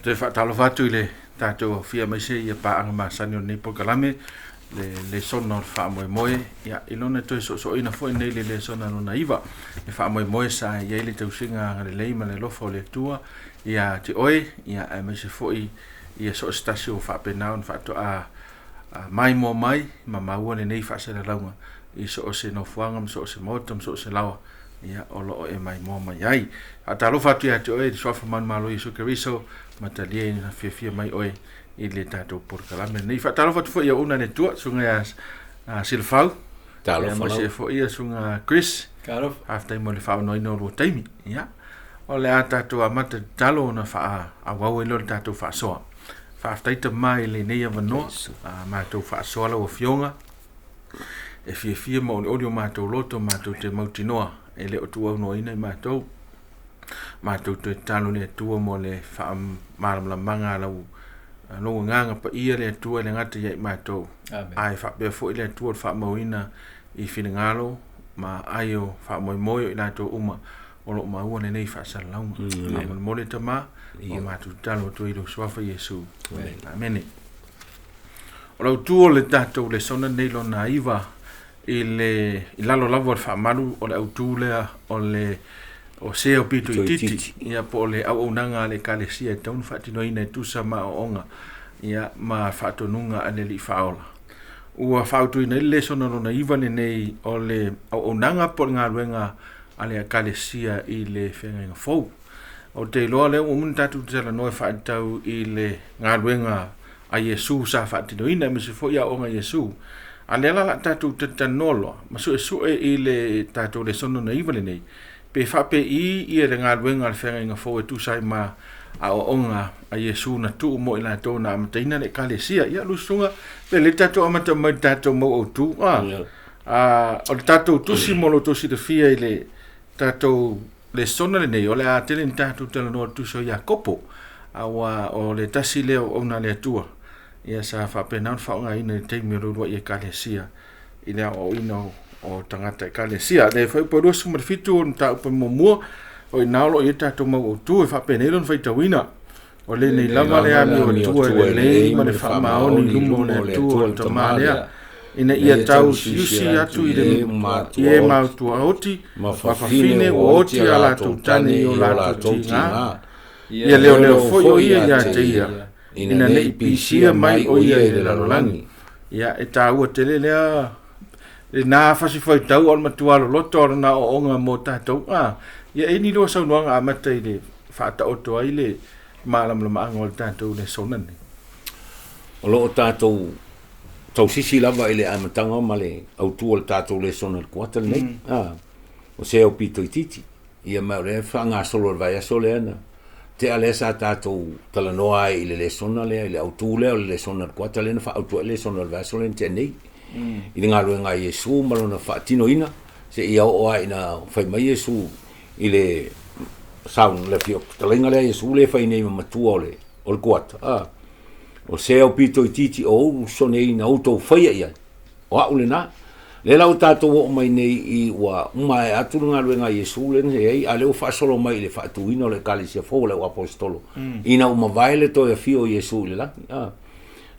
Toe faatalofa atu i le tatou afia aemaise ia paaga masani o lenei polokalame, le lesona o le faamoemoe, ia, i lona toe soosooina foi nei le lesona lona 9, le faamoemoe sa i ai le tausiga agalelei ma le alofa o le Atua ia te oe, ia, aemaise foi ia so o se tasi ua faapena ona faatoa maimoa mai ma maua lenei faasalalauga i so o se nofoaga ma so o se maota ma so o se laoa ia o lo o e maimoa mai ai. Faatalofa atu ia te oe i le suafa manumalo Iesu Keriso, ma talia ina fiafia mai oe i le tatou polokalame lenei. Faatalofa atu foi i auauna a le Atua, susuga ia Silafau, Talofa aemaise lava. foi ia susuga Chris. Talofa. Faafetai mo le faaonoaina o lua taimi. Ia, o le a tatou amata tatalo ona faaauau ai lea o le tatou faasoa. Faafetai Tama i lenei avanoa, a matou faasoa lau Afioga, e fiafia ma olioli o matou loto, matou te mautinoa e le o tuaunoaina i matou. Matou toe tatalo le Atua mo le faamalamalamaga a lau lou agaga paia le Atua e le gata ia i matou. Ae faapea foi le Atua le faamauina i finagalo ma ai o faamoemoe o i latou uma o lo o maua lenei faasalalauga. Faamolemole Tama, o matou tatalo atu ai i lou suafa Iesu. Amene. O le autu o le tatou lesona lenei lona 9 i le i lalo lava o le faamalu o le autu lea o le o se o pito itiiti, ia po o le auaunaga a le Ekalesia e tatau ona faatinoina e tusa ma aoaoga ia ma faatonuga a le Alii Faaola. Ua faaautuina ai le lesona lona 9 lenei o le auaunaga po o le galuega a le Ekalesia i le feagaiga fou. Ou te iloa lea ua uma ona tatou talanoa e faatatau i le galuega a Iesu sa faatinoina, aemaise foi aoaoga a Iesu. A lea la o le a tatou talatalanoa loa ma suesue i le tatou lesona lona 9 lenei, pe faapei ia le galuega a le feagaiga fou e tusa ai ma aoaoga a Iesu na tuu mo i latou na amataina le Ekalesia. Ia, Lususuga, pe lelei tatou amata mai i le tatou mau autu. O le tatou tusi mo lo outou silafia i le tatou lesona lenei, o le a tele ni tatou talanoa i le tusi o Iakopo, aua o le tasi lea o auauna a le Atua, ia sa faapena ona faaaogaina i le taimi o le uluai Ekalesia i le aoaoina o tagata Ekalesia. Le fuaiupu 27 o le mataupu muamua, o i ina o lo o i ai le tatou mau autu e faapenei lona faitauina. O lenei lava le amio atua e lelei ma le faamaoni i luma o le Atua o le Tama lea, ina ia tausiusi atu i le i e matua oti ma fafine ua oti a latou tane i o latou tiga, ia leoleo foi o ia ia te ia, ina ne i pisia mai o ia i le lalolagi. Ia, e taua tele lea lena fasi faitau o le matua loloto o lona aoaoga mo tatou. Ia, e i ai ni lua saunoaga amata i le faataoto ai le malamalamaaga o le tatou lesona lenei? O lo o tatou tausisi lava i le amataga ma le autu o le tatou lesona i le kuata lenei. O se au pito itiiti. Ia ma o lea e faagasolo i le vaiaso lea na tea lea sa tatou talanoa ai i le lesona lea, i le autu lea o le lesona i le kuata lea na faaautu ai le lesona o le vaiaso lea na tea nei. I le galuega a Iesu ma lona faatinoina seia oo lava ina fai mai Iesu i le sau le afio fetalaiga lea Iesu lea e fai nei ma matua o le o le kuata a o se au pito itiiti o ou uso nei na outou faia i ai o au lena lea la ua tatou oo mai nei i ua uma atu le galuega a Iesu lea na i ai a lea ua faasolo mai i le faatuina o le ekalesia fou o le au aposetolo ina ua mavae le toe afio o Iesu i le lagi a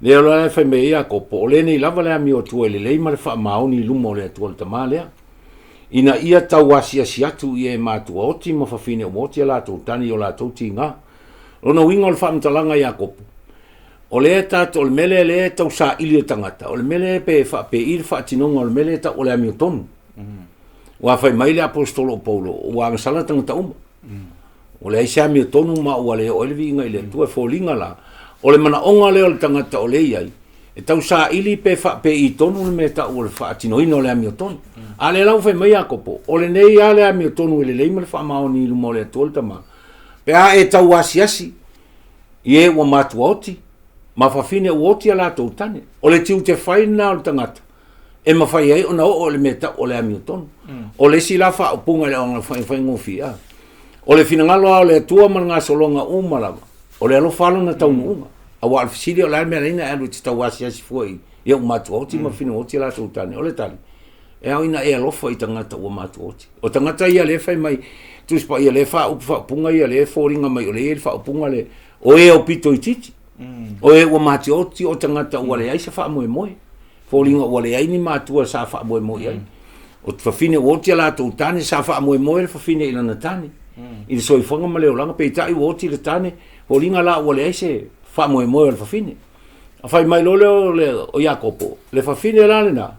lea la e fai mai ai Iakopo o lenei lava le amio atua e lelei ma le faamaoni i luma o le Atua le Tama lea ina ia tau asiasi atu i e matua oti ma fafine ua oti a latou tane i o latou tiga. Lona uiga o le faamatalaga Iakopo, o lea tatou, o le mea lea lea e tau saili e tagata, o le mea lea pe faapei le faatinoga o le mea lea e tau o le amiotonu. Ua fai mai le aposetolo o Paulo, ua agasala tagata uma. Ua leai se amiotonu ma ua le oo ai le viiga i le Atua. E foliga la, o le manaoga lea o le tagata o lea e i ai, e tau saili pe faapei tonu le mea e tau o le faatinoina o le amiotonu. A lea la ua fai mai Iakopo, o lenei lava le amiotonu e lelei ma le faamaoni i luma o le Atua le Tama, pe a e tau asiasi i e ua matua oti, ma fafine ua oti a latou tane. O le tiute fai lena o le tagata e mafai ai ona oo i le mea e tau o le amiotonu. O le isi la faaupuga i le auga faigofie, o le finagalo lava o le Atua ma le gasologa uma lava, o le alofa lona taunuuga. Aua o le fesili o le a le mea na e alu e te tau asiasi fua i ou matua oti ma fafine oti latou tane. O le tali, e ao ina e alofa i tagata ua matua oti. O tagata ia lea e fai mai, Tusi Paia lea e faaupu faaupuga ia lea e foliga mai o lea e i ai le faaupuga le O e aupito itiiti, o e ua matioti o tagata ua leai se faamoemoe, foliga ua leai ni matua sa faamoemoe i ai. O fafine ua oti a latou tane, sa faamoemoe le fafine i lana tane, i le soifuaga ma le olaga, peitai ua oti le tane, foliga la ua leai se faamoemoe o le fafine. A fai mai loa lea o le o Iakopo, le fafine la lena,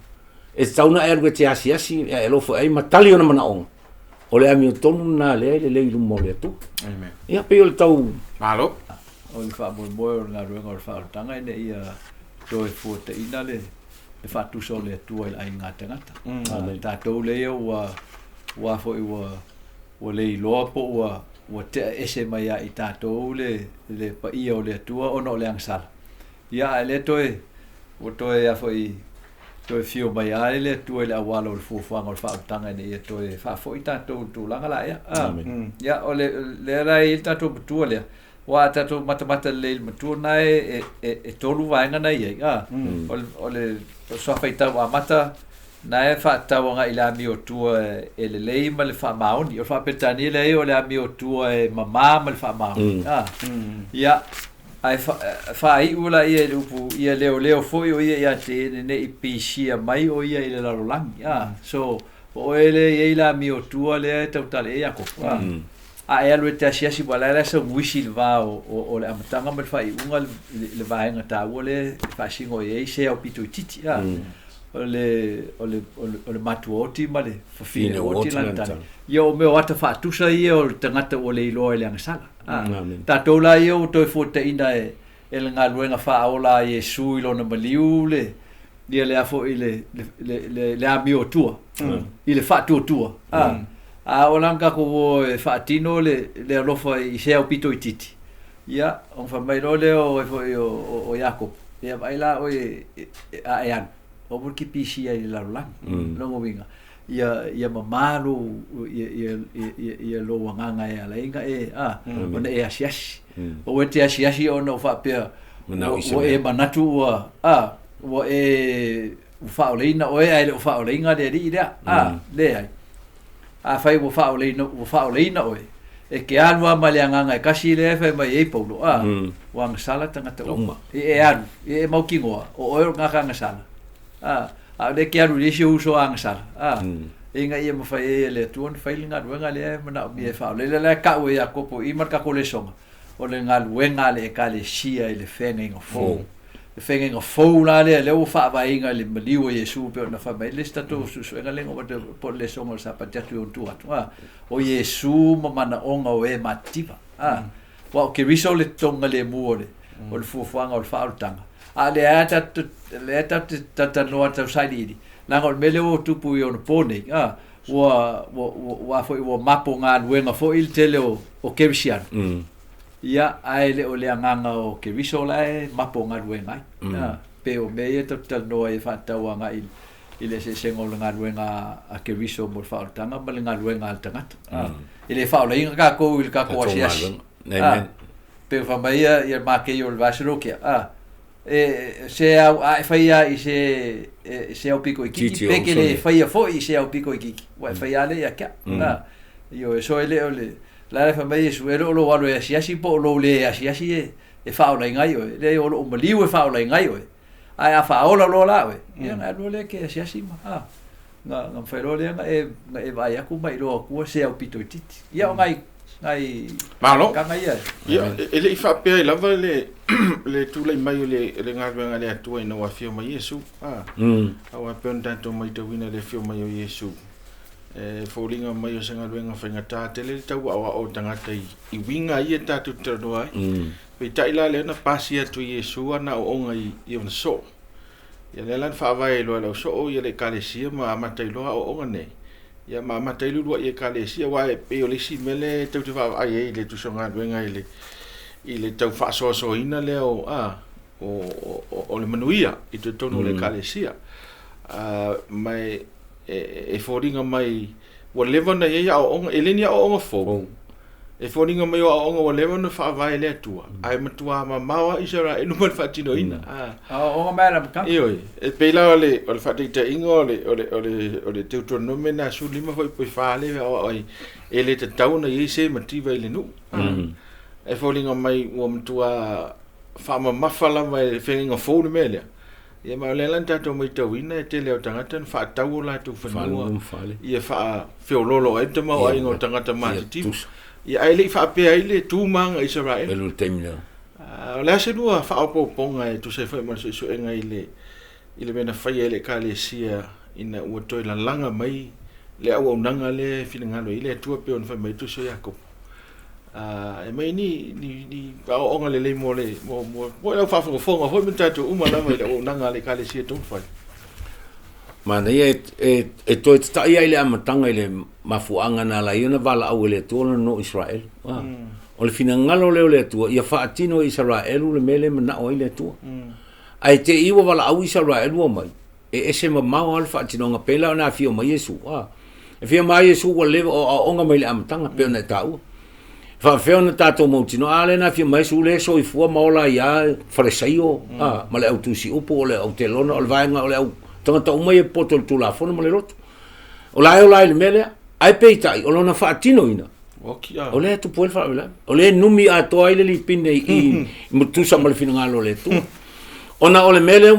e tatau ona e alu e te asiasi e alofa i ai ma tali ona manaoga. O le amiotonu lena lea e lelei i luma o le Atua. Amen. Ia, pei o le tau... Malo. O le faamoemoe o le galuega o le faaolataga ina ia toe fuataina le le faatusa o le Atua i le aiga tagata. Mm. Tatou lea ua ua foi ua ua le iloa po ua ua tea ese mai ia i tatou le le paia o le Atua ona o le agasala. Ia ae lea toe ua toe a foi toe fio mai lava le Atua i le auala o le fuafuaga o le faaolataga ina ia toe faafoi tatou i le tulaga la ea. Ia, o le lea la e i ai le tatou matua lea, aua a tatou matamata lelei i le matua lena e, e, e tolu vaega na i ai. O le, o le suafaitau amata na e faatatau agai i le amiotua e lelei ma le faamaoni. O le faa-Peretania lea o le amiotua e mamā ma le faamaoni. Ia, Ae faaiu laia i le upu, ia leoleo foi o ia ia te ia ne i pisia mai o ia i le lalolagi. A, so, o oe lea e i ai le amiotua lea e tautala i ai Iakopo. A, a e alu e te asiasi, ua la e la sau uisi i le va o, o, o le amataga ma le faaiuga le, le vaega taua lea e faasino i ai se aupito itiiti. A, o le, o le, o le, o le matuaoti ma le fafine oti lana tane. Ia o mea o ata faatusa ia o le tagata ua le iloa i le agasala. A, tatou la ia ua toe fuataina e, e le galuega faaola a Iesu i lona maliu le, ia le a foi le, le, le, le, le amiotua, i le faatuatua. A, a oo la ona tatou o e faatino le, le alofa i se aupito itiiti, ia, ona fai mai loa lea o ai foi o, o, o Iakopo, ia vaai la oe e, e, a e alu, aua e te pisia i le lalolagi. Lona uiga, ia ia mamā lou ia ia ia ia lou agaga e ala ai ona e a ona e asiasi. Aua e te asiasi ona o faapea ua e manatu ua a ua e ua faaolaina oe ae le o faaolaina le alii lea. A leai. Afai ua faaolaina ua faaolaina oe, e te alu lava ma le agaga e tasi lea e fai mai ai Paulo, a ua agasala tagata uma. E e alu, e e mautinoa, o oe o le tagata agasala. A A o lea e te alu i le isi ou uso agasala, a, ina ia mafai ai e le Atua ona fai le galuega lea e manaomia e faaola. Lea la e tau e Iakopo i i ma le tatou lesona, o le galuega a le Ekalesia i le feagaiga fou. Le feagaiga fou la lea, lea ua faavaeina i le maliu o Iesu pei ona fai mai le isi tatou suesuega lea na ou avatu po o le lesona o le Sapati atu i ona tua atu, a, o Iesu ma manaoga o e matitiva, a. Aua o Keriso le totogigalemu o le, o le fuafuaga o le faaolataga. A o lea lava tatou, lea tatou te talatalanoa tau sailiili, leaga o le mea lea ua tupu i onapo nei, a, ua, ua, ua, ua foi, ua mapo galuega foi le tele o, o Kerisiano. Ia, ae le o le agaga o Keriso la e mapo galuega ai. A, pei o mea ia tatou te talanoa ai e faatatau agai i le eseesega o le galuega a Keriso mo le faaolataga ma le galuega a le tagata. A, e le faaolaina tatou i le tatou asiasi. A, pei ona fai mai ia, ia Makei o le Vaselokia, a, e, se au, a e faia i se, e, se aupito itiiti, pe ke le faia foi i se aupito itiiti, ua e faia lea ia te au. A, ioe, so e le o le, la e fai mai Iesu, e le o lou alu e asiasi po o lou le asiasi e, e faaolaina ai oe, leai o lou maliu e faaolaina ai oe. Ae a faaola loa la oe, ia ona e alu loa lea e te asiasi ma, a, na, na mafai loa lea na e, na e vaai atu ma iloa atua se aupito itiiti. Ia o nai, nai Malo. tanga ia. Ia, e le i faapea ai lava le, le tulai mai o le, le galuega a le Atua ina ua afio mai Iesu. A, aua e pei ona tatou matauina le afio mai o Iesu, e foliga mai o se galuega faigata tele le tau aoao o tagata i, i uiga ia tatou te talanoa ai. Peitai la lea na pasi atu e Iesu ana aoaoga i, i ona soo. Ia lea la na faavae ai loa e le ausoo ia le Ekalesia ma amata ai loa aoaoga nei. Ia ma amata ai le uluai Ekalesia aua e pei o le isi mea lea e tou te vaavaai ai i le tusa o galuega i le i le tau faasoasoaina lea o a o, o, o le manuia i totonu o le Ekalesia. Ma e, e, e foliga mai ua leva ona i ai aoaoga, e le ni aoaoga fou. E foliga mai o aoaoga ua leva ona faavae e le Atua, ae matua mamao lava Isaraelu ma le faatinoina. Aoaoga mai le amataga. Ioe, e pei la o le, o le faataitaiga o le, o le, o le, o le Deuteronome na 15 foi pe 4 lea e aoao ai, e le tatau ona i ai se mativa i le nuu. E foliga mai ua matua faamamafa lava e le feagaiga fou le mea lea. Ia ma o lea la na tatou matauina e tele o tagata na faatau o latou fanua ia faafeoloolo ai le tamaoaiga o tagata matitiva. Ia ae le i faapea ai le tu ma aga Isaraelu. O le a se lua faaopoopoga e tusa ai foi ma le suesuega i le i le mea na faia e le Ekalesia ina ua toe lalaga mai le auaunaga lea e finagalo i ai le Atua pei ona fai mai ai le Tusi o Iakopo. E aumai ni ni ni aoaoga lelei mo le mo mo mo le au faafogafoga foi ma tatou uma lava i le auaunaga a le Ekalesia taumafai. Manaia e, e, e toe tata'i ai i le amataga i le mafuaaga na ala ai ona valaau e le Atua lona nuu Isaraelu. Ah. O le finagalo lea o le Atua ia faatino e Isaraelu le mea lea e manao ai le Atua. Ae te i ua valaau Isaraelu omai, e ese mamao lava le faatinoga pei la ona afio mai Iesu. Ah. E fia mai Iesu ua leva o aoaoga mai le amataga pei ona e taua. Faafefea ona tatou mautinoa, a lea na afio mai Iesu lea e soifua ma ola ai lava Falesaio, a, ma le au tusi upu, o le au telona, o le vaega o le au tagata uma ia e poto i le Tulafono ma le lotu. O la e ola ai i le mea lea. Ae peitai, o lona faatinoina, o lea e tupu ai le faalavelave. O lea e numi atoa ai le lipine i i tusa ma le finagalo o le Atua. Ona o le mea lea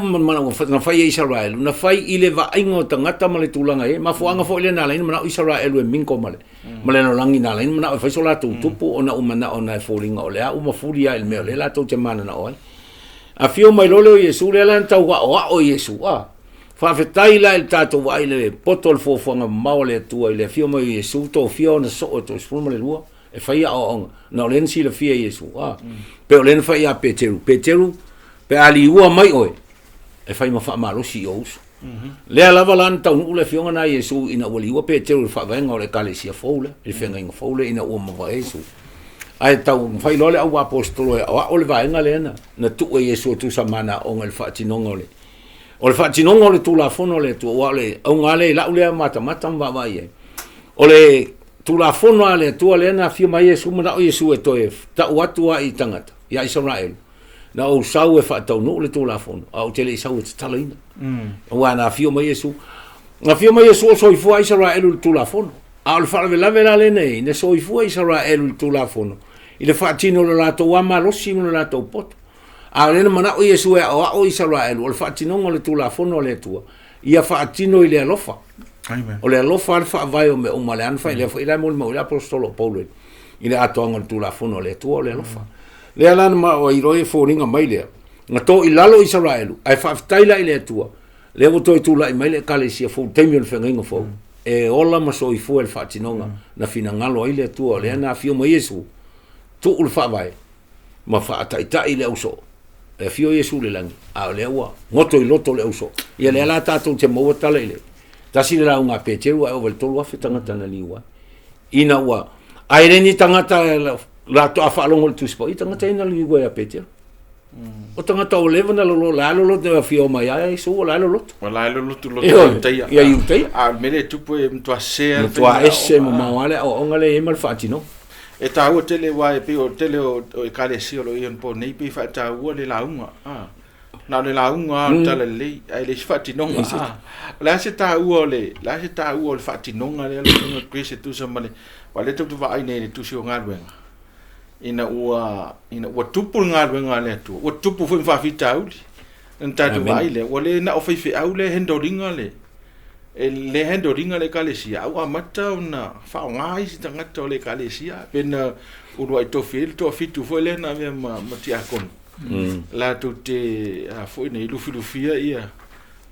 na fai e Isaraelu, na fai i le vaaiga o tagata ma le tulaga e i ai. Mafuaaga foi lea na ala ai ona manao Isaraelu e mingle ma le ma le lalolagi na ala ai ona manao e fai so latou tupu ona ua manao na e foliga o lea ua mafuli lava i le mea o lea latou te mananao ai. Afio mai loa lea o Iesu, lea la na tau aoao Iesu, a. Faafetai la i le tatou vaai i le poto o le fuafuaga mamao a le Atua i le afio mai o Iesu, tofia ona soo e 12 e fai aoaoga. Na o lea na silafia e Iesu, a. Pei o lea na fai ia Peteru, Peteru, pe a liua mai oe, e fai ma faamalosi i ou uso. Lea lava la na taunuu le afioga na Iesu ina ua liua Peteru i le faavaega o le ekalesia fou lea, i le feagaiga fou lea ina ua mavae Iesu. Ae tau fai loa le au aposetolo e aoao le vaega lea na, na tuu e Iesu e tusa ma ana aoga i le faatinoga o le O le faatinoga o le Tulafono a le Atua, aua o le auga lava lea i lau lea matamata ma vaavaai i ai, o le Tulafono a le Atua lea na afio mai Iesu, manao Iesu e toe tau atu lava i tagata, ia Isaraelu, na ou sau e faataunuu le Tulafono, a ou te le i sau e tatalaina. Aua na afio mai Iesu, na afio mai Iesu o soifua Isaraelu i le Tulafono. A o le faalavelave la lea na i ai, na soifua Isaraelu i le Tulafono, i le faatino o le latou lava malosi ma le latou poto. A o lea na manao Iesu e aoao Isaraelu, o le faatinoga o le Tulafono a le Atua, ia faatino i le alofa. Amen. O le alofa le faavae o mea uma, lea na fai, lea foi la e molimau ai le aposetolo o Paulo i le atoaga o le Tulafono a le Atua, o le alofa. Lea la na manao ai loa e foliga mai lea, na to i lalo Isaraelu, ae faafetai la i le Atua, lea ua toe tulai mai le Ekalesia fou i le taimi o le feagaiga fou, e ola ma soifua i le faatinoga na finagalo ai le Atua, o lea na afio mai Iesu, tuu le faavae, ma faataitai le ausoo. E afio Iesu i le lagi, a o lea ua goto i loto le ausoo. Ia lea la tatou te maua tala i le tasi le lauga a Peteru ae ova i le 3,000 tagata na liu ai. Ina ua, ae le ni tagata latou a faalogo i le Tusi Paia, tagata ia na liu ai a Peteru. O tagata ua leva na lolo, la e loloto e afio mai ai Iesu, o la e loloto. O la e loloto loto i Iutaia. Ia Iutaia. A o le mea lea e tupu e matua sese lava le Matua ese mamao lava le aoaoga lea e i ai ma le faatinoga. E taua tele aua e pei o le tele o ekalesia o lo o i ai onapo nei pei e faataua le lauga a. Na o le lauga lava o le talalelei ae leai se faatinoga a. O le a se taua o le le a se taua o le faatinoga lea lau Afioga Chris e tusa ma le aua o lea tatou te vaai nei i le tusi o galuega ina ua ina ua tupu le galuega a le Atua, ua tupu foi ma faafitauli. Na tatou vaai lea ua le na o faifeau lea e handle ina le E le handle ina le Ekalesia, a ua amata ona faaaoga isi tagata o le Ekalesia, pei na uluai tofi ai le toafitu foi lea na avea ma, ma tiakono. Latou te a foi nei lufilufia ia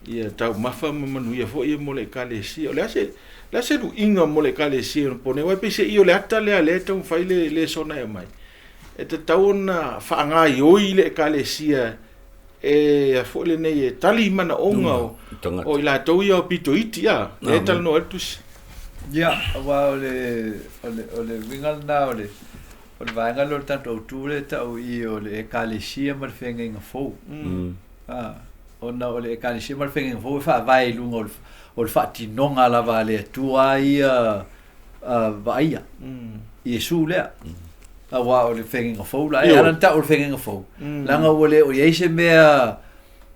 ia taumafa ma manuia foi ia mo le Ekalesia. O le a se le a se luiga mo le Ekalesia i ona aua e peiseai o le ata lea lea e taumafai le lesona e aumai. E tatau ona faagaioi le Ekalesia e a foi lenei e tali i manaoga o, o i latou ia o pito iti a, lea e talanoa ai le tusi. Ia, aua o le, o le, o le uiga lena o le, o le vaega lea o le tatou autu lea e tau i i o le Ekalesia ma le Feagaiga Fou. A, ona o le Ekalesia ma le Feagaiga Fou e faavae i luga o le, o le faatinoga lava a le Atua ia vaaia Iesu lea. Aua o le feagaiga fou la. E ala ona tau o le feagaiga fou, leaga ua le o i ai se mea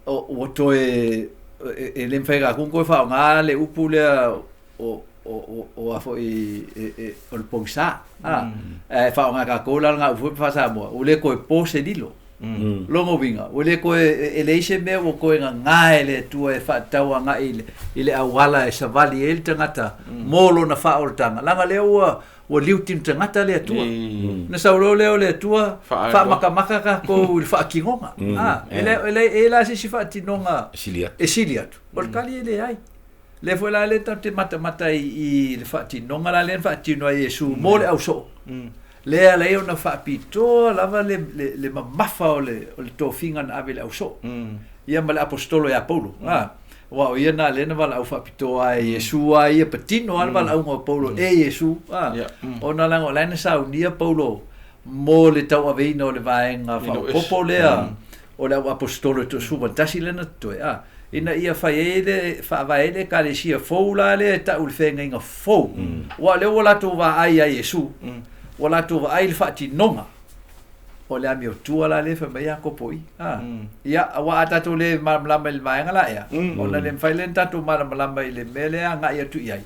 ua toe, e le mafai e tatou ona toe faaaoga le upu lea o o o a fo'i e o le pogisa a ae faaaoga e tatou la le gaupu foi faa-Samoa ua le toe po se lilo. Lona uiga ua le toe e leai se mea ua toe gaga e le Atua e faatatau agai i le auala e savali ai le tagata mo lona faaolataga leaga lea ua ua liutinu tagata le Atua. Na sau loa lea o le Atua faamatamata tatou i le faatinoga. A, e le e leai la se isi faatinoga e sili atu. O le tali e leai. Lea foi la lea tatou te matamata ai i le faatinoga la lea na faatino ai e Iesu mo le ausoo. Lea e ala ai ona faapitoa lava le, le, le mamafa o le, o le tofiga na ave i le ausoo. Ia ma le aposetolo ia Paulo. A, aua o ia na lea na valaau faapitoa ai e Iesu a ia patino lava le valaauga o Paulo e Iesu. A, ona leaga o la e na saunia Paulo mo le tauaveina o le vaega faaopoopo lea o le au aposetolo e toasefulumatasi lea na totoe, a, ina ia fai ai le, faavae ai le ekalesia fou la lea e tau i le feagaiga fou. Aua o lea ua latou vaai ia Iesu, ua latou vaai i le faatinoga o le amiotua la lea e fai mai Iakopo i. A, ia, aua a tatou le malamalama i le vaega la ea, ona le mafai lea ona tatou malamalama i le mea lea e agai atu i ai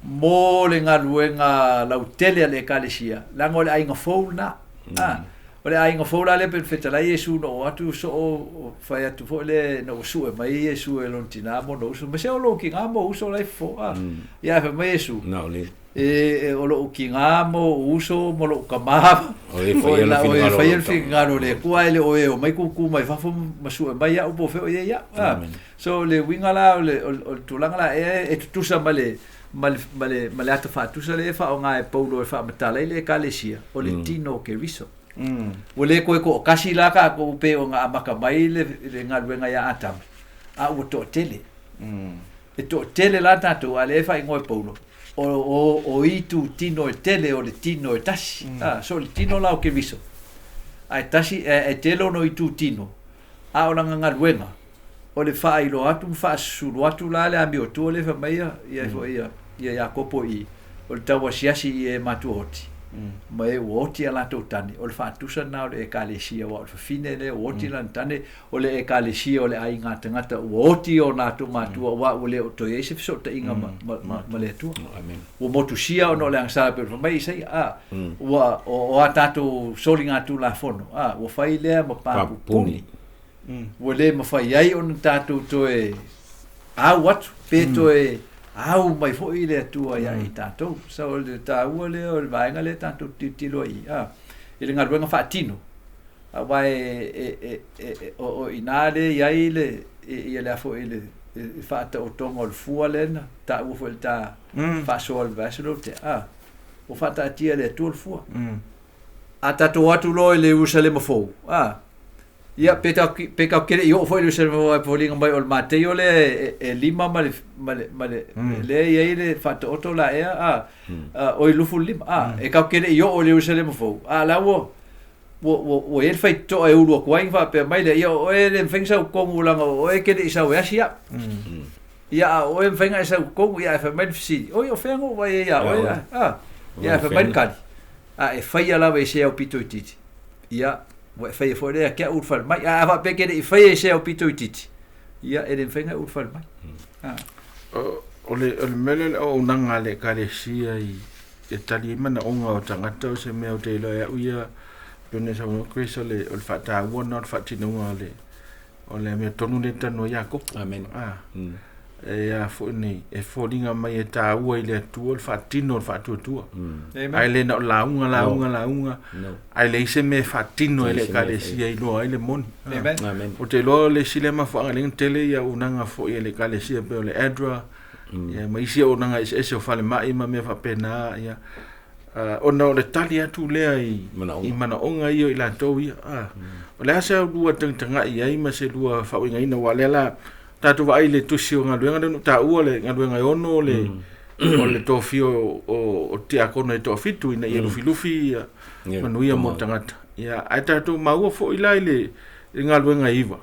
mo le galuega lautele a le ekalesia, leaga o le aiga fou lena. A, O le aiga fou la lea pei ona fetalai Iesu na oo atu soo fai atu foi le na ua sue mai Iesu e lona tina ma ona uso, ma se o lou tiga ma ou uso la e fofo a. Ia ae fai mai Iesu, Na o le. E, o lou tiga ma ou uso ma lou tama, O e faia le o e finagalo o faia le lou tama. finagalo o le Atua, ae le o e omai kūkū mai fafo ma sue mai au po o fea o i ai au. A. Amen. So le uiga la o le, o le tulaga la ea e tutusa ma le, ma le, ma le, ma le ata faatusa lea e faaaoga e Paulo e faamatala ai le Ekalesia, o le tino o Keriso. Ua le toe toatasi la tatou pei ona amata mai le, le galuega ia Atama, a ua toatele. E toatele la tatou, a o lea e faaigoa e Paulo, o, o, o itu tino e tele o le tino e tasi. A, so o le tino la o Keriso, ae tasi, e, e tele ona itu tino, A o lana galuega, o le faailoa atu ma faasusulu atu la le amiotua lea fai mai ia foi ia ia Iakopo i o le tau asiasi i e matua oti ma e ua oti a latou tane, o le faatusa lena o le Ekalesia, aua o le fafine lea ua oti lana tane, o le Ekalesia o le aiga tagata ua oti o latou matua, aua ua le o toe i ai se fesootaiga ma, ma, ma, ma le Atua. Ua motusia ona o le agasala pei ona fai mai Isaia, a, ua, o, o a tatou soligatulafono, a, ua fai lea ma papupuni. Ua le mafai ai ona tatou toe au atu, pe toe au mai foi le Atua ia i tatou. So, o le taua lea o le vaega lea tatou te tilotilo ai, a, i le galuega faatino, aua e, e, e, e, o, o i ina lea e i ai le, ia le a foi le, le faataotoga o le fua lea na taua foi i le ta faasoa i le vaiaso lea ua tea, a, ua faataatia e le Atua le fua. A tatou o atu loa i le Ierusalema fou, a, ia, pe tatou, pe tatou te le i oo foi i le Ierusalema fou, ae foliga mai o le Mateio lea e, e 5 ma le, ma le, ma le, lea e i ai le faataoto la ea, a, a, oi 25, a, e tatou te le i oo i le Ierusalema fou, a la ua, ua, ua, ua i ai le faitotoa e ulu atu ai ona faapea mai lea, ia o oe e le mafai ona sau i totonu leaga o oe e te le i sau e asi au. Ia a o oe e mafai ona e sau i totonu, ia ae fai mai le fesili, oi o fea na ou vaai ai ia oe? A, ia ae fai mai le tali, a e faia lava i se aupito itiiti, ia ua e faia foi lea ia te au ulufale mai. Ae a faapea e te le i faia i se aupito itiiti, ia e le mafai ona e ulufale mai. A. O le, o le mea lea o le auaunaga a le Ekalesia i e tali ai manaoga o tagata o se mea ou te iloa e au ia pei ona e saunoa Chris o le, o le faataua lena o le faatinoga o le o le amiotonu lea e talanoa ai Iakopo. Amen. Ah. E a foi nei, e foliga mai e taua i le Atua le faatino o le faatuatua. Amen. Ae le na o lauga, lauga, lauga, No. ae leai se mea e faatino e le Leai se mea e Ekalesia e iloa ai le moni. Ah. Amen. Amen. Ou te iloa o le isi lea mafuaaga lea na tele ia auaunaga foi a le Ekalesia pei o le ADRA, ia ma isi auaunaga eseese o falemai ma mea faapena, ia. Ona o le tali atu lea i Manaoga. i manaoga ia o i latou ia. Ah. O le a se lua tagatagai ai ma se lua faauigaina aua o lea la tatou vaai i le tusi o galuega lea na ou taua le galuega e ono le o le tofia o, o, o tiakono e toafitu ina ia lufilufi ia Ia, manuia mo tagata. Ia, ae tatou maua foi la i le, i le galuega e 9.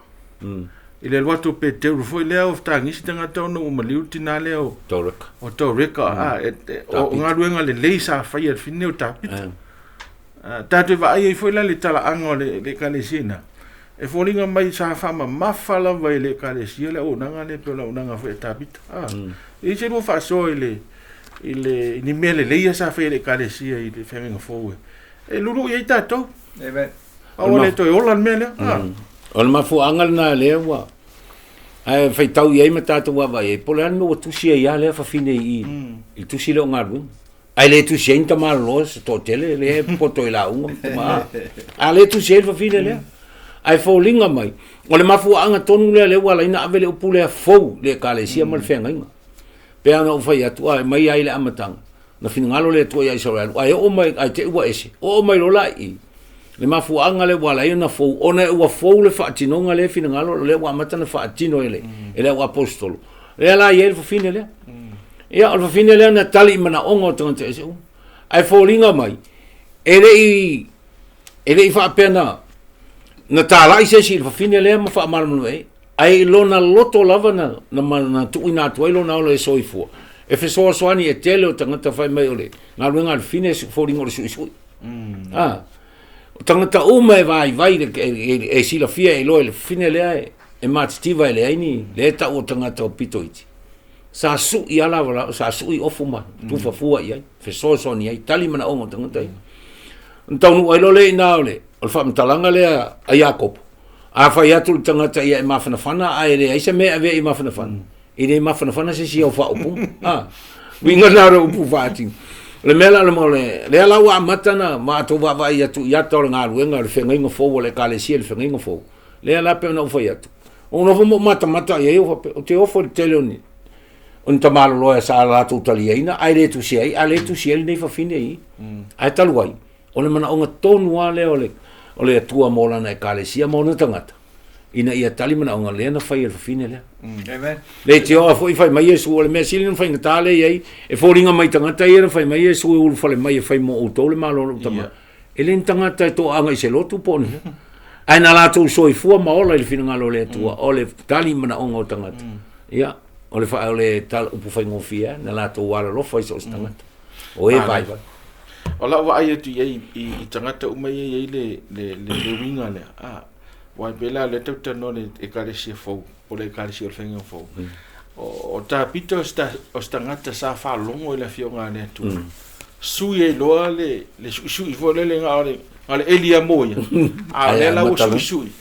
I le alu atu o Peteru foi lea o tagisi tagata ona ua maliu le tina lea o Toreka. o Toreka. A, e, e, o galuega lelei sa faia e le fine o Tapita. Ah, tatou vaai ai foi la le talaaga o le, le ekalesia ina. E foliga mai sa faamamafa lava i le ekalesia le auaunaga lea pei o le auaunaga foi a Tapita. Ah, E i ai se lua faasoa i le, i le i ni mea lelei ia sa faia e le Ekalesia i le feagaiga fou e e lului ai tatou. Amen. A ua le toe ola le mea lea. Ah. O le mafuaaga lena lea ua ae faitau i ai ma tatou vaavaai ai, po o le a le mea ua tusi ai lava lea fafine i i i le tusi lea o galuega. Ae le tusi ai ni tamaloloa se toatele lea e poto i lauga ma tama. A le tusi ai le fafine lea. Ae foliga mai, o le mafuaaga tonu lea lea ua ala ai ona ave le upu lea fou i le Ekalesia ma le feagaiga. Pei ona ou fai atu, a mai ai le amataga, na finagalo le Atua ia Isaraelu, ae oo mai, ae te i ua ese, oo mai loa la i i, le mafuaaga lea ua ala ai ona fou, ona ua fou le faatinoga lea e finagalo, lea ua amata ona faatino e le, e le au aposetolo. Lea la e i ai le fafine lea. Ia, o le fafine lea na tali i manaoga o tagata ese uma. Ae foliga mai, e le i, e le i faapea na, na talai se isi i le fafine lea ma faamalamalama ai, Ae i lona loto lava na, na, na tuuina atu ai lona ola e soifua, e fesoasoani e tele o tagata fai mai o le galuega a le fine e foliga o le suisui. Ah, o tagata uma e vaivai le, e, e, e silafia e iloa i le fine lea e, e matitiva e leai ni, lea e tau o tagata o pito iti. Sa sui a lava la, sa sui ofu ma tufa fua i ai, fesoasoani ai, tali manaoga o tagata ia. Na taunuu ai loa lea i ina o le, o le faamatalaga lea a Iakopo, A fai atu le tagata ia e mafanafana ae leai se mea e avea i mafanafana, e le mafanafana se isi au faaupuga. A, uiga na o le upu faatino. O le mea la o le, lea la ua amata na matou vaavaai atu i ata o le galuega o le feagaiga fou a le Ekalesia i le feagaiga fou. Lea la pei ona ou fai atu. Ou nofo ma ou matamata i ai, ou faapea, ou te ofo i le tele o ni, o ni tamaloloa sa latou taliaina ae le tusi ai, a le tusi ai lenei fafine i. Ae talu ai, O le manaoga tonu lava lea o le, o le Atua mo lana ekalesia ma ona tagata, ina ia tali manaoga lea na fai e le fafine lea. Amen. Le tioa foi fai mai Iesu, o le mea sili na faigata lea i ai, e foliga mai tagata ia na fai mai Iesu e ulufale mai e fai mo outou le malo o lou tama. Yeah. E le ni tagata e toaaga i se lotu po o ni mea. Ae na latou soifua ma ola i le finagalo o le Atua, o le tali manaoga o tagata. Ia, o le, fa, o le tala, upu faigofie, na latou alalofa i so o se tagata. O e vaivai. O lau vaai atu i ai i, i tagata uma ia e i ai le, le, le, le uiga lea. Ah, aua e pei la o lea tatou te talanoa i le ekalesia fou, po o le ekalesia o le faiga fou. O, o Tapita o se, o se tagata sa faalogo i le afioga a le Atua. Sui ai loa le, le suisui foi lele na o le, na o le eli lava mo ia. A o lea la ua suisui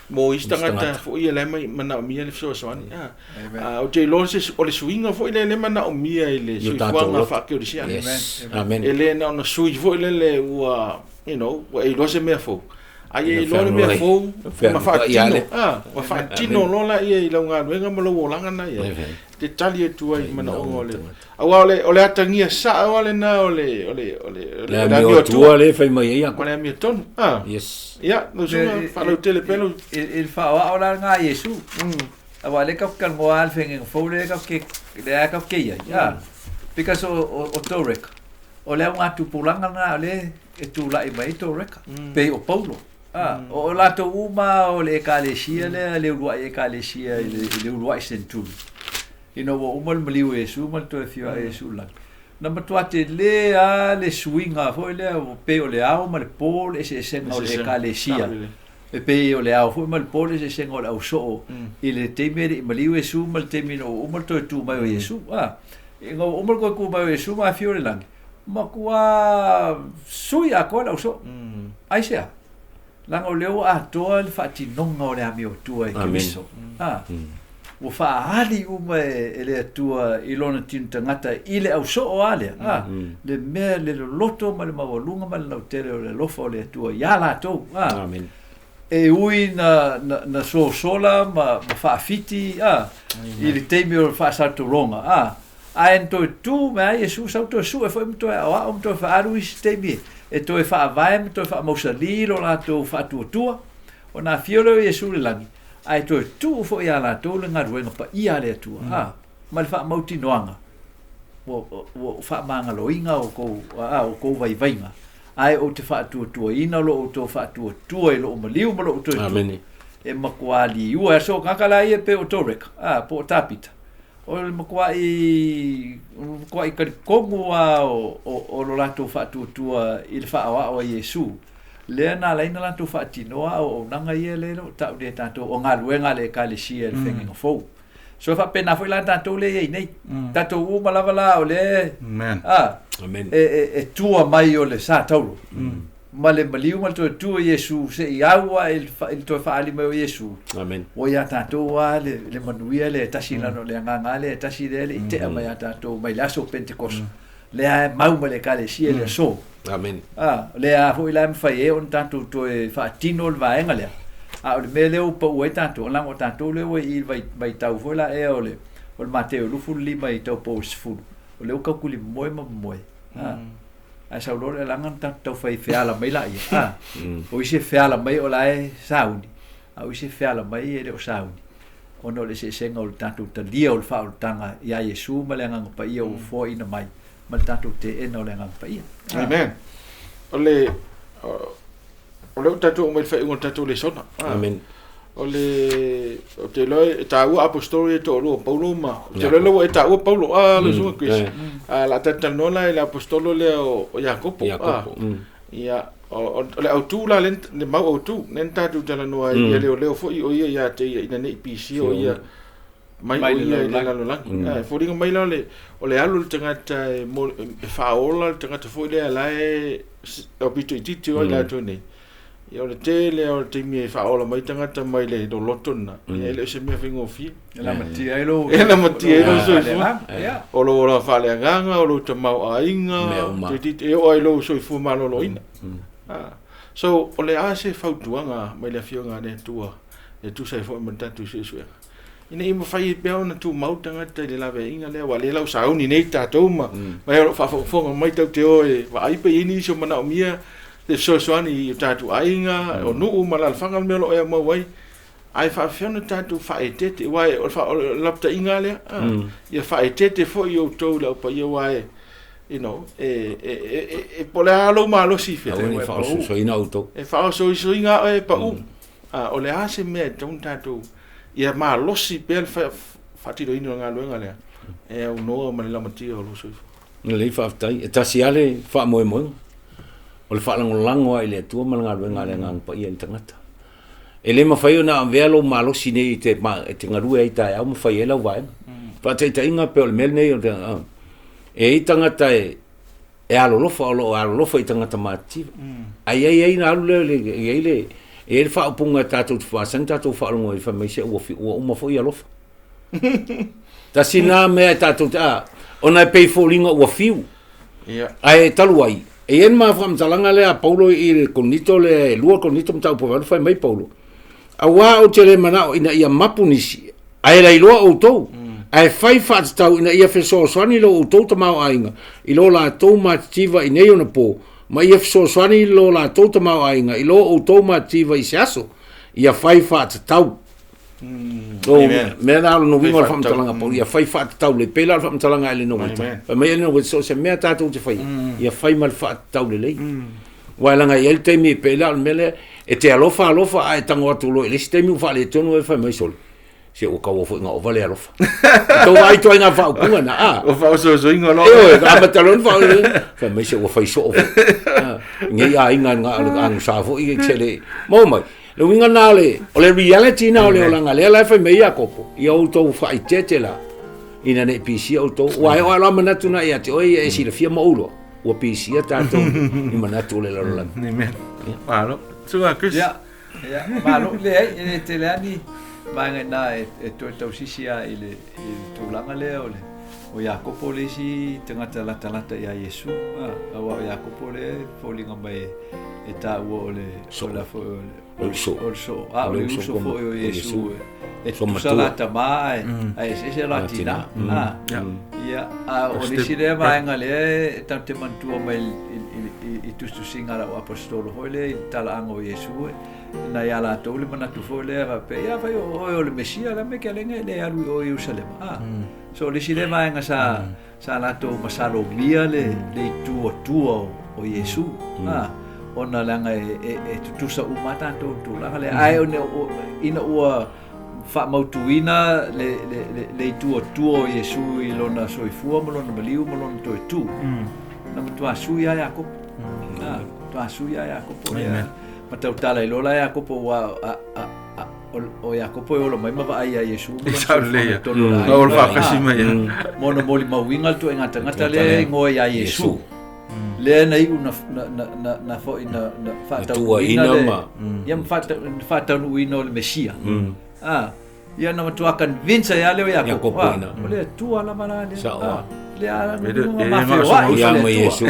mo isi tagata foi ia la e manaomia le fesoasoani. Ah, Ah, ou te iloa se, o le suiga foi lea le manaomia i le soifuaga faakerisiano. Yes. Amen. E le na ona sui foi lele ua, you know, ua e iloa se mea fou. Ai e iloa le mea fou, ma faatino, ah, ma faatino loa laia i lau galuega ma lou olaga na ia. Te tali atu ai i manaoga o le. Aua o le, o le atagia sao lava lena o le, o le, o le, o le amiotonu le fai mai ai ma le amiotonu. Ah. Yes. Ia, lau susuga, faalautele pea lau. I le faaoao la lena a Iesu. Aua lea tatou te talanoa lava i le feagaiga fou lea tatou te, lea tatou te i ai, a. Because o, o, o Toreka, o le augatupulaga lena o lea e tulai mai ai Toreka, pei o Paulo. A, o, o latou uma o le ekalesia lea, le uluai ekalesia i le, i le uluai senturi. Ina ua uma le maliu o Iesu ma le toe afio ae o Iesu i le lagi. Na matua tele lava le suiga foi lea, pei o le ao ma le po le eseesega o le ekalesia. E pei o le ao foi ma le po le eseesega o le ausoo i le taimi e le i maliu Iesu ma le taimi ina ua uma le toe tu mai o Iesu. A, ina ua uma le toe tu mai o Iesu ma afio i le lagi, matua sui atoa le ausoo. Aisea? Leaga o lea ua atoa le faatinoga o le amiotua e Keriso. A, ua faaali uma e le Atua i lona tino tagata i le ausoo a lea, a, le mea le loloto ma le maualuga ma le lautele o le alofa o le Atua iā latou, a. Amen. E ui na, na, na sosola ma, ma faafiti, a, i le taimi o le faasautologa, a, ae na toe tu mai lava Iesu sau toe sue foi ma toe aoao ma toe faaalu isi taimi e toe faavae ma toe faamausalī lo latou faatuatua, ona afio lea o Iesu i le lagi, ae toe tuu foi iā latou le galuega paia a le Atua, ā, ma le faamautinoaga, ua, ua faamagaloina outou, ā, outou vaivaiga, ae ou te faatuatuaina lo outou faatuatua i lou maliu ma lou toe tuu, e matua liua ai. So, tagata la ia e pei o Toreka, ā, po o Tapita, o le matuai, matuai talitonu lava o, o, o lo latou faatuatua i le faaoao a Iesu, lea na ala ai ona latou faatinoa auaunaga ia lea e le o tau nei e tatou, o galuega a le Ekalesia i le feagaiga fou. So e faapena foi la tatou lea e i ai nei. Tatou uma lava la o lea Amen. a, Amen. e, e, e tua mai o le sa taulo. Ma le maliu ma le toe tu o Iesu se'i au ae i le i le toe faaali mai o Iesu. Amen. Ua iā tatou lava le, le manuia lea e tasi lana o le agaga lava lea e tasi lea e le i tea mai iā tatou mai le aso o Pentekosa. Lea e mau mai le Ekalesia i le aso. Amen. A, o lea foi la e mafai ai ona tatou toe faatino le vaega lea. A o le mea lea ua pau ai tatou, leaga o tatou lea ua i i le vaitau foi la ea o le, o le Mateo 25 i taupou 10, o lea ua taukuli momoe ma momoe. A, ae sau loa le alaga ona tatou taufai feala mai laia. A, o isi e feala mai o la e sauni, a o isi e feala mai e le o sauni. Ona o le eseesega o le tatou talia o le faaolataga iā Iesu ma le Agaga Paia ua foaina mai ma le tatou teena o le Agaga Paia. Amen. O le o le tatou mai le faaiuga o le tatou lesona. Amen. O le o te iloa e taua apostolo ia e toalua o Paulo ma ou te iloa lea ua e taua Paulo a le susuga Chris. A o le a tatou talanoa la i le apostolo lea o Iakopo. Iakopo. Ia o le autu la le mau autu lea na tatou talanoa ai ia leoleo foi o ia ia te ia ina ne i pisia o ia mai o ia i le lalolagi. E foliga mai la o le alu o le tagata e faaola le tagata foi lea la e aupito itiiti o ai latou nei. Ia o le tele o le taimi e faaola mai tagata mai le loloto lena, e le o se mea faigofie. E lamatia ai lou e lamatia ai lou soifua. O lou ola faaleagaga, o lou tamaoaiga, e oo ai lou soifua maloloina. So, o le a se fautuaga mai le Afioga a le Atua e tusa ai foi ma le tatou suesuega? Ina ia mafai ai pea ona tumau tagata i le laveaiga lea, aua o lea la ua sauni nei tatou ma ma e o lo o faafogafoga mai tatou te o e vaai pe i ai nisi o manaomia le fesoasoani i o tatou aiga, o nuu ma alaalafaga le mea o lo o e aumau ai. Ae faapefea ona tatou faaeteete, aua o le lapataiga lava lea, ia faaeteete foi outou i le au paia, aua e, you know, e po o le a lou malosi i fea. Aua ne i faaososoina outou. E faaososoina oe e pau. A o le a se mea e tatau ona tatou, ia malosi pea le faatinoina o le galuega lea, e aunoa ma le lamatia o lou soifua. Lelei faafetai. E tasi lava le faamoemoega, o le faalagolago lava i le Atua ma le galuega a le Agaga Paia i le tagata. E le mafai ona avea lou malosi nei e te, e te galue ai taeao ma fai ai lau vaega. Faataitaiga pei o le mea lenei, o le, e i ai tagata e, e alolofa, o lo o alolofa i tagata matitiva. Ae i ai ai na alu lea, e i ai le, e i ai le faaupuga tatou te masani tatou faalogo ai, fai mai se ua, ua uma foi alofa. Tasi na mea e tatou te, a, ona e pei foliga ua fiu. Yeah. Ae talu ai, e i ai le ma faamatalaga lea a Paulo i le Korinito lea e 2 Korinito mataupu 8 fai mai Paulo. Auā ou te le manao ina ia mapu nisi, ae lailoa outou, ae fai faatatau ina ia fesoasoani lo outou tamaoaiga i lo latou matitiva i nei ona po, ma ia fesoasoani lo latou tamaoaiga i lo outou matitiva i se aso, ia fai faatatau. So, mea na lona uiga o le faamatalaga Paulo, ia fai faatatau lelei. Pei la o le faamatalaga a Ellen White. Fai mai Ellen White, so o se mea tatou te faia, ia fai ma le faatatau lelei. Aua e leaga e i ai le taimi, pei la o le mea lea, e te alofa alofa ae tago atu loa i le isi taimi ua faaletonu oe fai mai sole, se ua kaua foi na ova le alofa. E tou vaai ituaiga faaupuga na, a. Ua faaososoina loa. Ioe, amata loa ona faaososoina. Fai mai se ua fai soo foi. Nei aiga na o le agusa foi e te le maua mai. Le uiga na o le, o le reality na o le olaga lea la e fai mai Iakopo, ia outou faaeteete la, ina ne i pisia outou. Ua e o aloa manatu na ia te oe ia e silafia ma ou loa. Ua pisia tatou i manatu o le lalolagi. Amen. Malo. Susuga Chris. Ia, ia, malo. Leai, e le tele lava ni vaega i ina e toe tausisi lava i le, i le tulaga lea o le, o Iakopo le isi tagata latalata iā Iesu. Aua o Iakopo lea e foliga mai e taua o le, o le, o le, O le soo. O le soo. A, o le uso foi o Iesu. E tutusa la tamā ae, ae eseese la tinā. A, ia, a o le isi lea vaega lea e tatou te manatua mai i tusitusiga a lau aposetolo foi lea i le talaaga o Iesu, na ia latou le manatu foi lea faapea, ia afai o oe o le Mesia, le a mea ke alega e le alu i o Ierusalema. A, so o le isi lea vaega sa, Sa latou masalomia le itu atua o Iesu, a, ona leaga e tutusa uma lava tatou i le tulaga lea. Ae ina ua faamautuina le itu atua o Iesu i lona soifua ma lona maliu ma lona toe tu, na matua sui lava Iakopo. A, matua sui lava Iakopo. Ma tautala ai loa la Iakopo, ua O Iakopo e ola mai ma vaai iā Iesu ma lona Sao lelei soifuaga i ia. totonu o le Na ola aiga. faakasi mai ia. Ma ona molimauina le tuaiga tagata lea e igoa iā Iesu. Iesu. Lea na iu na na na na na foi na na faataunuuina tuuaiina le ma. ia ma faataunuuina o le Mesia. A, ia na matua convince ai lava lea o Iakopo, Iakopo a, ina. o le Atua lava la lea. Sao A, lava. lea E na le- na e le mafeoai masomaua. ma Ia le ma Atua. Iesu.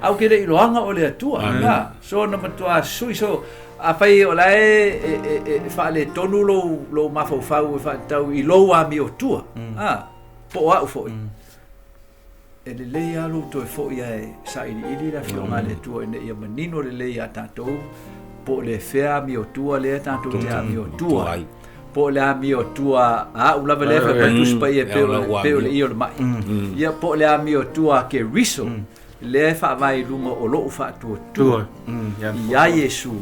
Ae ou te le i iloaga o le Atua. Amen. A, so na matua sui so afai o la e e e e faaletonu lou lou mafaufau e faatatau i lou amiotua, a, po o au foi. E lelei lava lou toe foi ae sailiili le Afioga a le Atua ina ia manino lelei iā tatou po o le fea amiotua lea tatou te amiotua ai, po o le amiotua a au lava lea e fai mai le Tusi Paia e pei o pei o le ie o le mai, ia po o le amiotua a Keriso lea e faavae i luga o lou faatuatua iā Iesu,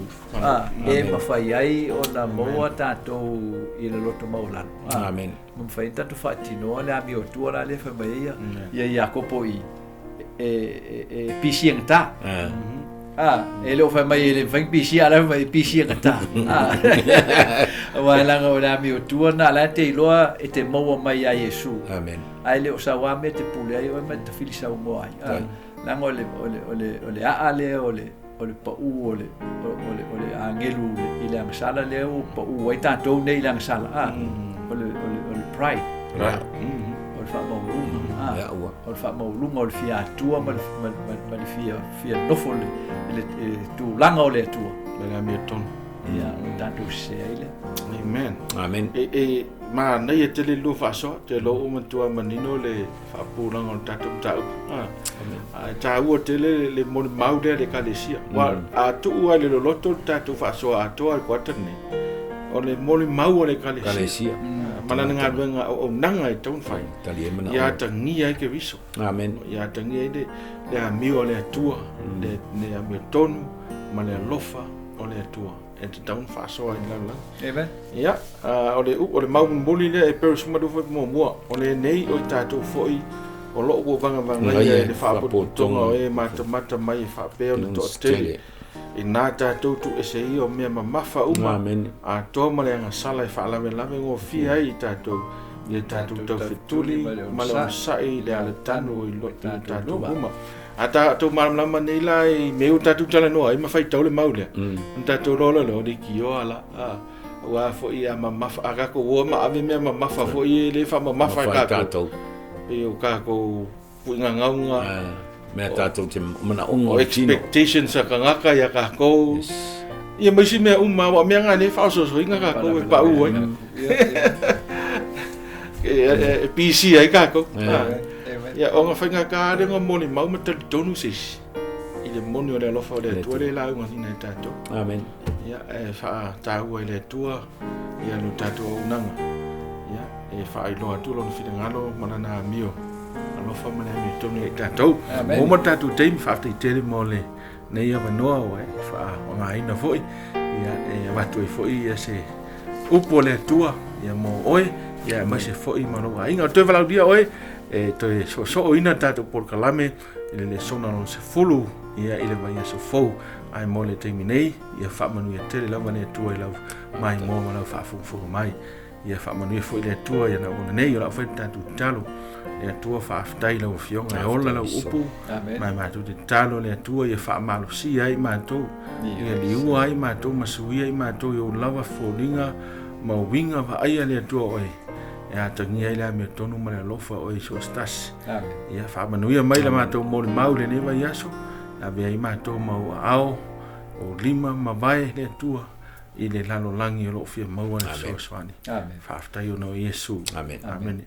a, e mafai ai ona maua tatou i le loto maualalo. A. Ma mafai ai ona tatou faatinoa le amiotua la lea e fai mai ai ia Iakopo i e e pisi e gata. A, e le o fai mai e le mafai ona pisia, a o la e fai mai e pisi e gata. A, aua e leaga o le amiotua lena la e te iloa e te maua mai ia Iesu. Amen. Ae le o sau lava mea e te pule ai oe ma e tafili saunoa ai. A, leaga o le o le o le o le aa lea o le o le pau o le o le o le agelu i le agasala lea ua pau ai tatou nei i le agasala a o le o le o le pride o le faamaualuga a o le faamaualuga o le fia Atua ma le ma ma ma le fia fia nofo i le i le tulaga o le Atua. Ma le amiotonu. Ia o tatou sese ai lea. Amen. Amen. E e manaia tele le lua faasoa, ou te iloa ua matua manino le faapupulaga o le tatou mataupu. A, e taua tele le molimau lea a le Ekalesia. Aua a tuu lava i le loloto le tatou faasoa atoa i le kuata lenei, o le molimau a le Ekalesia ma lana galuega auaunaga e tatau ona fai, ia atagia ai Keriso. Amen. Ia atagia ai le amio a le Atua, le amiotonu ma le alofa o le Atua. E tatau ona faasoa i le lalolagi. Amen. Ia, o le o le mau mulimuli lea e perish uma foi muamua, o lenei o i tatou foi o lo o ua vagavagaia e le faapotopotoga o e matamata mai e faapea ona toatele. Inā tatou tuuese ia o mea mamafa uma, atoa ma le agasala e faalavelave gofie ai i tatou i le tatou taufetuli ma le onosai i le alatanu i lo tatou luma. A tatou malamalama nei la i mea ua tatou talanoa ai ma faitau le mau lea, ona tatou iloa loa lea, o le ikioa la, a, aua foi a mamafa, a tatou o ma ave mea mamafa foi e le faamamafa e tatou, pei o tatou puigagauga, mea tatou te manaoga o le tino, expectations a tagata ia tatou, ia ma isi mea uma, aua o mea na e le faaosoosoina tatou e pau ai, e pisi ai tatou. Ia, o na faigata lea ona molimau ma talitonu se isi i le moni o le alofa o le Atua lea e laugaina e tatou. Amen. Ia, e faataua e le Atua ia lo tatou auaunaga. Ia, e faailoa atu lona finagalo ma lana amio alofa ma le amiotonu ia i tatou. Amen. Ua uma le tatou taimi, faafetai tele mo lenei avanoa ua e faaaogaina foi. Ia, e avatu ai foi ia se upu a le Atua ia mo oe, ia aemaise foi ma lou aiga. O toe valaaulia oe e toe soosooina le tatou polokalame i le lesona lona 10 ia i le vaiaso fou. Ae mo le taimi nei, ia faamanuia tele lava le Atua i lau maimoa ma lau faafogafoga mai. Ia faamanuia foi le Atua ia na ona nei o lau fai le tatou tatalo. Le Atua faafetai lau Afioga e ola lau upu. Ma e matou te tatalo le Atua ia faamalosia ai matou. Ia liua ai matou ma suia ai matou i ou lava foliga ma uiga vaaia le Atua oe. E atagia ai le amiotonu ma le alofa oe i so o se tasi. Ia faamanuia mai le matou molimau i lenei vaiaso. Ave ai matou ma ou aao, o lima ma vae le Atua i le lalolagi o lo o fia maua le fesoasoani. Amen. Faafetai ona o Iesu. Amen. Amene.